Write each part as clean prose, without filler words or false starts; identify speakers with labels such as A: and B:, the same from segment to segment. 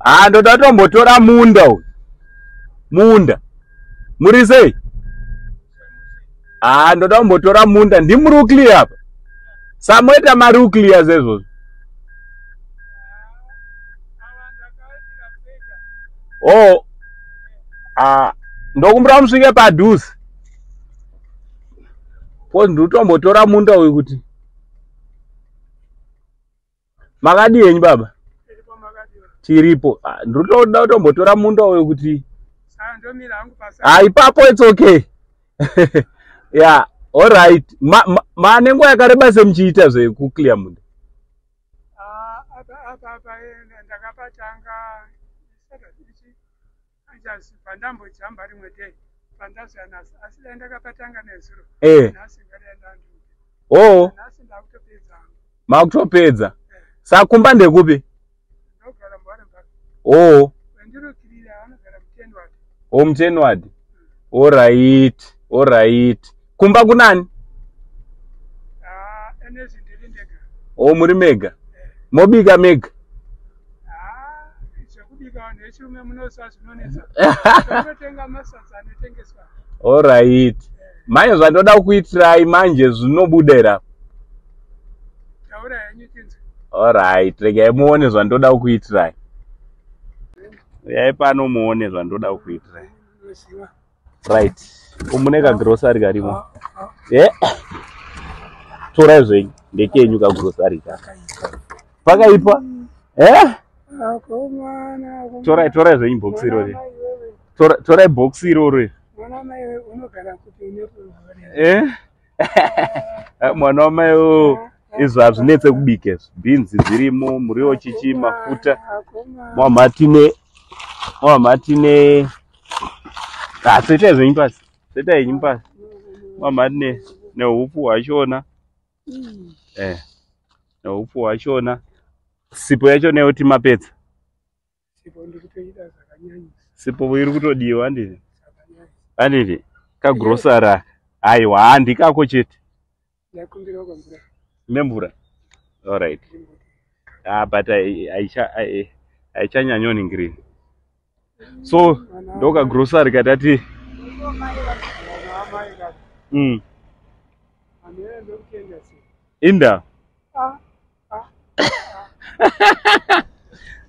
A: Ha, ndoda tombotora munda uyu. Munda. Muri sei? Ha, ndoda kumbotora munda. Ndimuri kuclear apa. Samoita mari kuclear zezvozvo. Oh. Ah, ndokumbira musvike padhuze. Ko ndikutombotora munda uyu kuti. Makadii henyu baba? Tiripo. Ah, ndiri kutoda kutombotora munda uyu kuti. Ah, ipapo it's okay. Yeah, all right. Mane nguva yakareba semuchiita zvekuclear munda?
B: Apa ndakapatanga pandambojamba rimwe day pandazana, asi dai ndakapatanga nezuro. Nhasi ngadai ndandu.
A: Oh.
B: Nhasi ndakutopedza.
A: Makutopedza. Sakumba ndekupi?
B: Ndogara muWarren Park.
A: Oh.
B: Wendirokirira anogara muTenward.
A: Oh, muTenward. All right. All right. Kumba kunani?
B: Ah, enezi ndiri ndega.
A: Oh, muri mega. Mobika mega.
B: Ah, zvekubika vanhu vechirume munoziva zvinonetsa. Unotenga masadza anotengeswa.
A: All right. Manje zvandoda kuitirai manje zvinobuda here apa?
B: Taura henyu tinzwe.
A: Alright, regai muone zvandoda kuitirai. Uyai pano muone zvandoda kuitirai.
B: Unoziva.
A: Right. Umune kagrosari karimo. Eh. Torai zvenyu. Ndekenyu kagrosari ka. Pakaipa? Eh?
B: Akomana.
A: Torai torai zvenyu box irori. Torai box irori.
B: Mwana mai unogara kuti une
A: Eh? Mwana wamai izvi hazvinetse kubika izvi. Bhinzi dzirimo, muriwo chichi, mafuta. Mwamatine. Ah, tsvetai zvenyu pasi. Tsvetai henyu pasi. Mwamatine neupfu hwachona. Eh. Neupfu hwachona. Sipo yacho neyoti mapedza.
B: Sipo ndikutoida zvakanyanyisa.
A: Sipo iri kutodiwa handiti?
B: Zvakanyanyisa.
A: Handiti? Kagrosari aka. Aiwa, handikako chete.
B: Ndakumbirawo kamvura.
A: Nemvura. Alright. Ah, but haichanyanyoningirina. So, ndokagrosari katati.
B: Mwana wamai kaka. Amene ndokutenda sei.
A: Inda.
B: Ah, ah.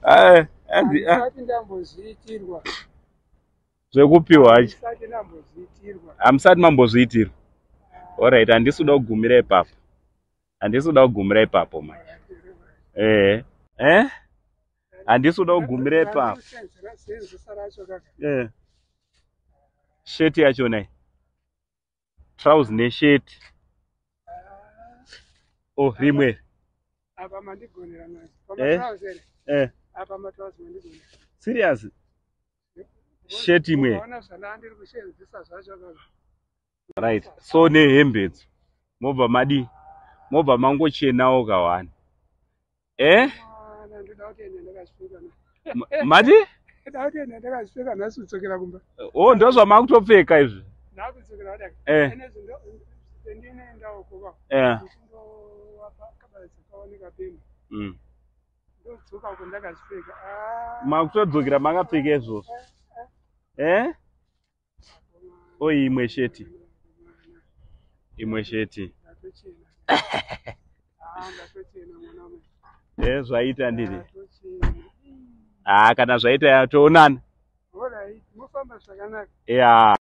A: Ah, ah.
B: Handisati ndambozviitirwa.
A: Zvekupiwa hacho.
B: Handisati ndambozviitirwa.
A: Hamusati mambozviitirwa. Alright, handisi kuda kugumira ipapo. Handisi kuda kugumira ipapo manje. Eh. Eh? Handisi kuda kugumira ipapo.
B: Senzesa racho kaka.
A: Eh. Sheti yacho nai. Trousers nesheti. Oh, rimwe.
B: Apa mandigonera manje.
A: Eh?
B: Pamatrousers.
A: Eh.
B: Apa matrousers mandigonera.
A: Serious? Sheti imwe.
B: Ukaona zvandanga ndiri kusenzesa zvacho kaka.
A: Right. So nehembe mobva madi. Mobva mangochenawo kawani. Eh?
B: Mwana ndoda kutoenda ndakazvipfeka.
A: Mati?
B: Ndoda kutoenda ndakazvipfeka nhasi kudzokera kumba.
A: Oh, ndozvamakutopfeka izvi.
B: Ndakudzokera kudai.
A: Eh.
B: Enezi ndinoendawo kuba.
A: Eh.
B: Ndichindovapa kabadza kaoneka pemba. Ndodzoka uko ndakazvipfeka. Ah.
A: Makutodzokera makapfeka izvozvo. Eh? Oi, imwe sheti. Imwe sheti.
B: Ndatochena. Ah, ndatochena mwana wamai.
A: Eh, zvaita ndiri.
B: Ndatochena.
A: Ah, kana zvaita toonana.
B: Alright, mofamba zvakanaka.
A: Yeah.